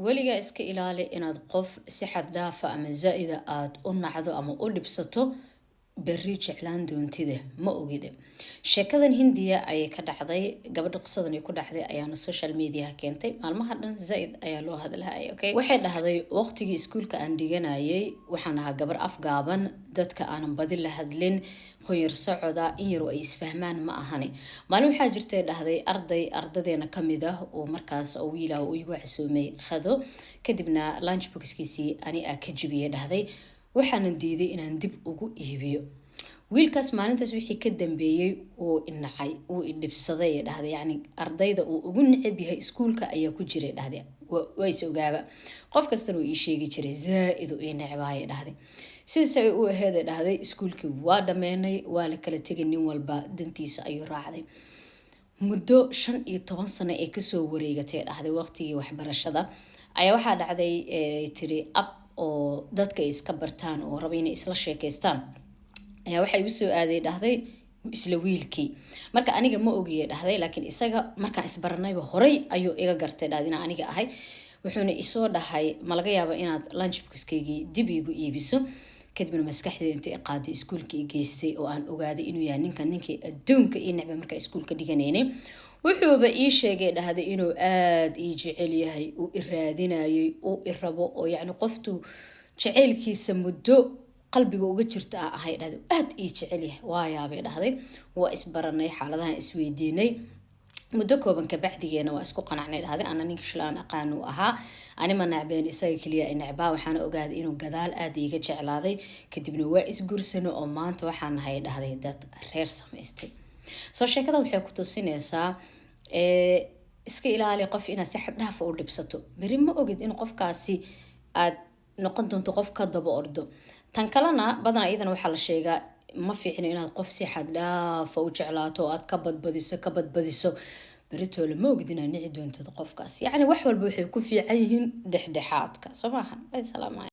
Weligaa iska ilaali inaad qof si xad dhaafa ama zaa-ida aada u nacdo ama u dhibsato. Berri jeclaan doontida ma ogide. Sheekadan Hindiya ayay ka dhacday. Gabadha qisadan ay ku dhacday ayaana social mediaha keentay. Maalmaha dhan zaa-id ayaa loo hadlahaya. Okay, waxay dhahday: waqtigii iskuulka aan dhiganayay waxaan ahaa gabar afgaaban, dadka aanan badi la hadlin, qunyar socoda, in yar oo ay isfahmaan ma ahani. Maalin waxaa jirtay, dhahday, arday ardadeena kamid ah oo markaas oo wiilah oo igu casuumay khado. Kadibna lunch boxkiisii ani aa ka jibiyay, dhahday. Waxaanan diiday inaan dib ugu iibiyo. Wiilkaas maalintaas wixii ka dambeeyey wuu inacay, wuu idhibsaday, dhahday. Yacni ardayda uu ugu necab yahay iskuulka ayaa ku jiray, dhahday. Waa is ogaaba, qof kastana uu ii sheegi jiray, zaa-id uu ii necbaaya, dhahday. Sidaas ay u aheeday, dhahday, iskuulkii waa dhameenay, waa la kala tegay, nin walba dantiisa ayuu raacday. Muddo 15 sano ay kasoo wareegatay, dhahday, waqtigii waxbarashada ayaa waxaa dhacday, tiri, app oo dadka ay iska bartaan oo raba inay isla sheekeystaan ayaa waxaa igu soo aaday, dhahday, isla wiilkii. Marka aniga ma ogiye, dhahday, laakiin isaga markaan isbaranayba horay ayuu iga gartay, dhahday, inaan aniga ahay. Wuxuuna isoo dhahay: "Ma laga yaaba inaad lunch boxkaygii dib iigu iibiso?" Kadibna maskaxdeeda inta i qaaday iskuulka i geystay oo aan ogaaday inuu yahay ninkan ninkii adduunka ii necba markaa iskuulka dhiganaynay. Wuxuuba ii sheegay, dhahday, inuu aada ii jecel yahay, uu i raadinayay, uu i rabo, oo yacni qoftu jaceylkiisa muddo qalbiga uga jirta aan ahay, dhahday, aada ii jecel yahay. Waa yaabay, dhahday. Waa isbaranay, xaaladahan isweydiinay. Muddo kooban kabacdigeena waa isku qanacnay, dhahday. Ana ninka shil aan aqaan uu ahaa, anima nacbeen, isaga keliya i necbaa. Waxaana ogaaday inuu gadaal aada iiga jeclaaday. Kadibna waa isgursano oo maanta waxaan nahay, dhahday, dad reer samaystay. Soo sheekadan waxay ku tusinaysaa: iska ilaali qof inaad si xad dhaafa u dhibsato. Beri ma ogid in qofkaasi aad noqon doonto qof ka daba ordo. Tan kalena badanaa iyadana waxaa la sheegaa, ma fiicno inaad qof si xad dhaafa u jeclaato oo aad ka badbadiso, ka badbadiso. Beritoole ma ogid inaad nici doontid qofkaas. Yacni wax walba waxay ku fiican yihiin dhexdhexaadka, soo maahan? Salaam.